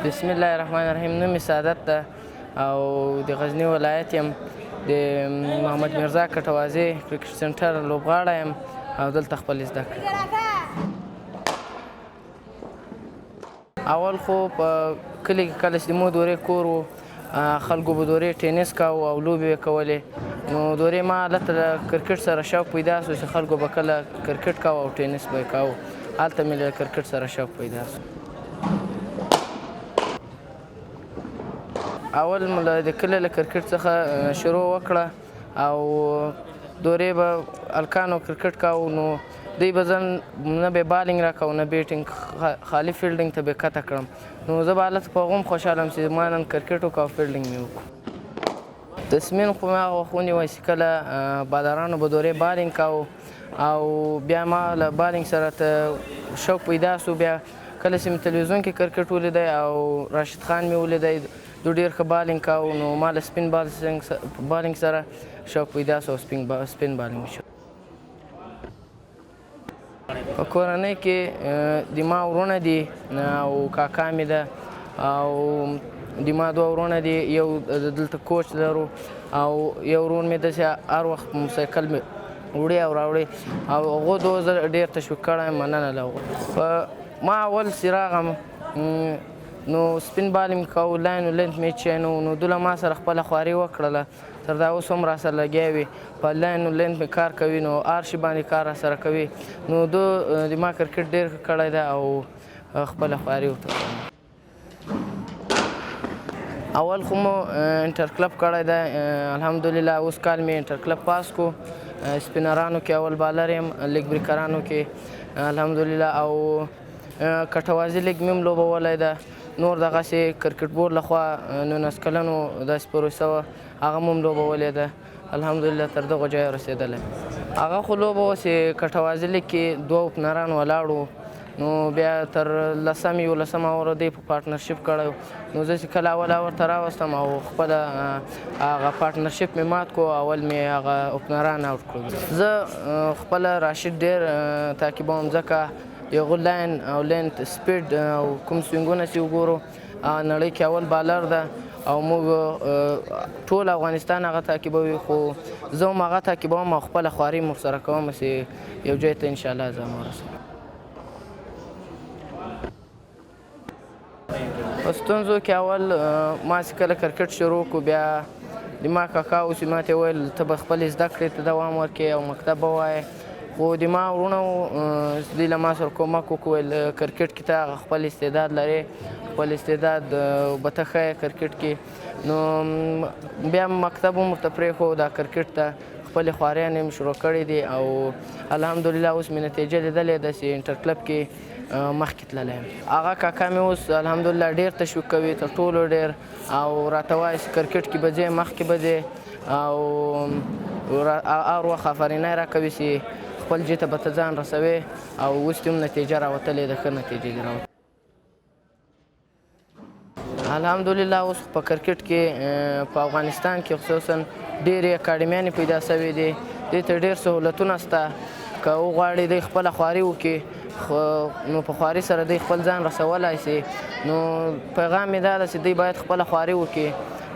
بسم الله الرحمن الرحیم. نوم مې سعادت ده او د غزني ولایت یم، د محمد میرزا کټوازي کرکټ سنټر لوبغاړی یم او دلته خپلې زده کړې کوم. اول خو په کلي کې کله چې د مو دورې کور و، خلکو به دورې ټینس کاوه او لوبې یې کولې، نو دورې ما هلته له کرکټ سره شوق پیدا شو چې خلکو به کله کرکټ کاوه او ټینس به یې کاوه، هلته مې له کرکټ سره شوق پیدا شو. اول مو له د کلي له کرکټ څخه شروع وکړه او دورې به هلکانو کرکټ کاوه، نو دوی به زه نه به بالینګ راکاوه نه بیټینګ، خالي فیلډینګ ته به کته کړم، نو زه به هلته په هغو هم خوشحاله وم چې ما نن کرکټ وکړ او فیلډینګ مې وکړو. تصمیم خو مې هغه وخت ونیوه چې کله بالرانو به دورې بالینګ کاوه او بیا ما له بالینګ سره ته شوق پیدا شو. بیا کله چې مې تلویزیون کې کرکټ ولیدی او راشد خان مې ولیدی، دوی ډېر ښه بالینګ کاوه، نو ما له سپین بالینګ سره شوق پیدا شو او سپین بالینګ شو. په کورنۍ کې د ما وروڼه دي او کاکا مې ده او د ما دوه وروڼه دي، یو دلته کوچ لرو او یو ورور مې داسې هر وخت موټرسایکل مې وړي او راوړي او هغو دوو زه ډېر تشویق کړی یم، مننه له هغو. په ما اول چې راغم نو سپین بال مې کاوه، لاین و لینت مې هېڅ شی نه و، نو دوی له ما سره خپله خواري وکړله، تر دا اوس هم راسره لګیا وي، په لاین و لینت مې کار کوي، نو هر شي باندې کار راسره کوي، نو ده د ما کرکټ ډېر ښه کړی دی او خپله خواري ورته کوم. اول خو مو انټر کلب کړی دی الحمدلله، اوس کال مې انټر کلب پاس کو، سپینرانو کې اول بالر یم، لیګ بریکرانو کې الحمدلله، او کټوازي لیګ مې هم لوبولی ده. نور دغسې کرکټ بورډ لخوا 19 کلنو داسې پروسه وه، هغه مو هم لوبولې ده الحمدلله، تر دغو ځایه رسېدلی. هغه خو لوبه وه چې کټوازي لیګ کې دوه اوپنران ولاړ وو، نو بیا تر لسم یولسم اوره دوی په پارټنرشپ کړی و، نو زه چې کله اول اور ته راوستم او خپله هغه پارټنرشپ مې مات کړو، اول مې هغه اوپنران اوټ کړو. زه خپله راشد ډېر تعقیبوم، ځکه یو لاین او لینت سپیډ او کوم سوینګونه چې وګورو نړۍ کې اول بالر ده او موږ ټول افغانستان هغه تعقیبوي، خو زه هم هغه تعقیبوم او خپله خواري مو ورسره کوم چې یو ځای ته انشاءالله ځان ورسوم. په ستونزو کې اول ما چې کله کرکټ شروع کړو، بیا د ما کاکا و چې ما ته ویل ته به خپلې زده کړې ته دوام ورکړې او مکتب به وایې، خو د ما وروڼه وو دوی له ما سره کومک وکړو، ویل کرکټ کې ته هغه خپل استعداد لرې، خپل استعداد به ته ښه یې کرکټ کې، نو بیا مکتب هم ورته پرېښود، دا کرکټ ته خپلې خواریانې هم شروع کړې دي او الحمدلله اوس مې نتیجه لیدلې ده چې انټر کلب کې مخکې تللی یم. هغه کاکا مې اوس الحمدلله ډېر تشویق کوي، تر ټولو ډېر، او راته وایي چې کرکټ کې به ځې مخکې به ځې او هر وخت آفرینی راکوي چې خپل جې ته به ته ځان رسوې او اوس دې هم نتیجه راوتلې ده، ښه نتیجې دې راوتلې. الحمدلله اوس په کرکټ کې په افغانستان کې خصوصا ډېرې اکاډمیانې پیدا شوې دي، دې ته ډېر سهولتونه شته، که وغواړي دوی خپله خواري وکړي نو په خواري سره دوی خپل ځان رسولای شي، نو پیغام مې دا ده چې دوی باید خپله خواري وکړي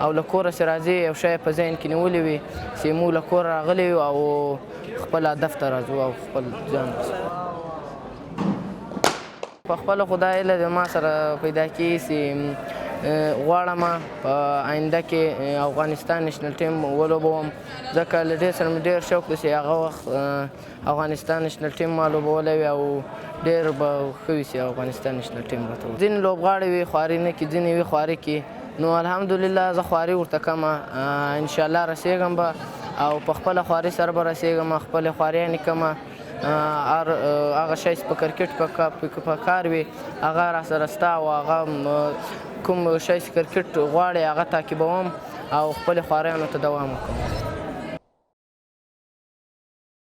او له کوره چې راځي یو شی په ذهن کې نیولي وي چې موږ له کوره راغلي یو او خپل هدف ته راځو او خپل ځان رسوو. په خپله خو دا هیله د ما سره پیدا کېږي چې غواړم په آینده کې افغانستان نشنل ټیم ولوبوم، ځکه له دې سره مې ډېر شوق دی چې هغه وخت افغانستان نشنل ټیم ما لوبولی وي او ډېر به ښه وي چې افغانستان نشنل ټیم راته وي. ځینې لوبغاړي وي خواري نه کړي، ځینې وي خواري کړي، نو الحمدلله زه خواري ورته کوم، انشاءالله رسېږم به او په خپله خواري سره به رسېږم، خپلې خواریانې کوم، هر هغه شی چې په کرکټ په کار وي هغه را سره شته او هغه کوم شی چې کرکټ غواړي هغه تعقیبوم او خپلې خواریانو ته دوام ورکوم.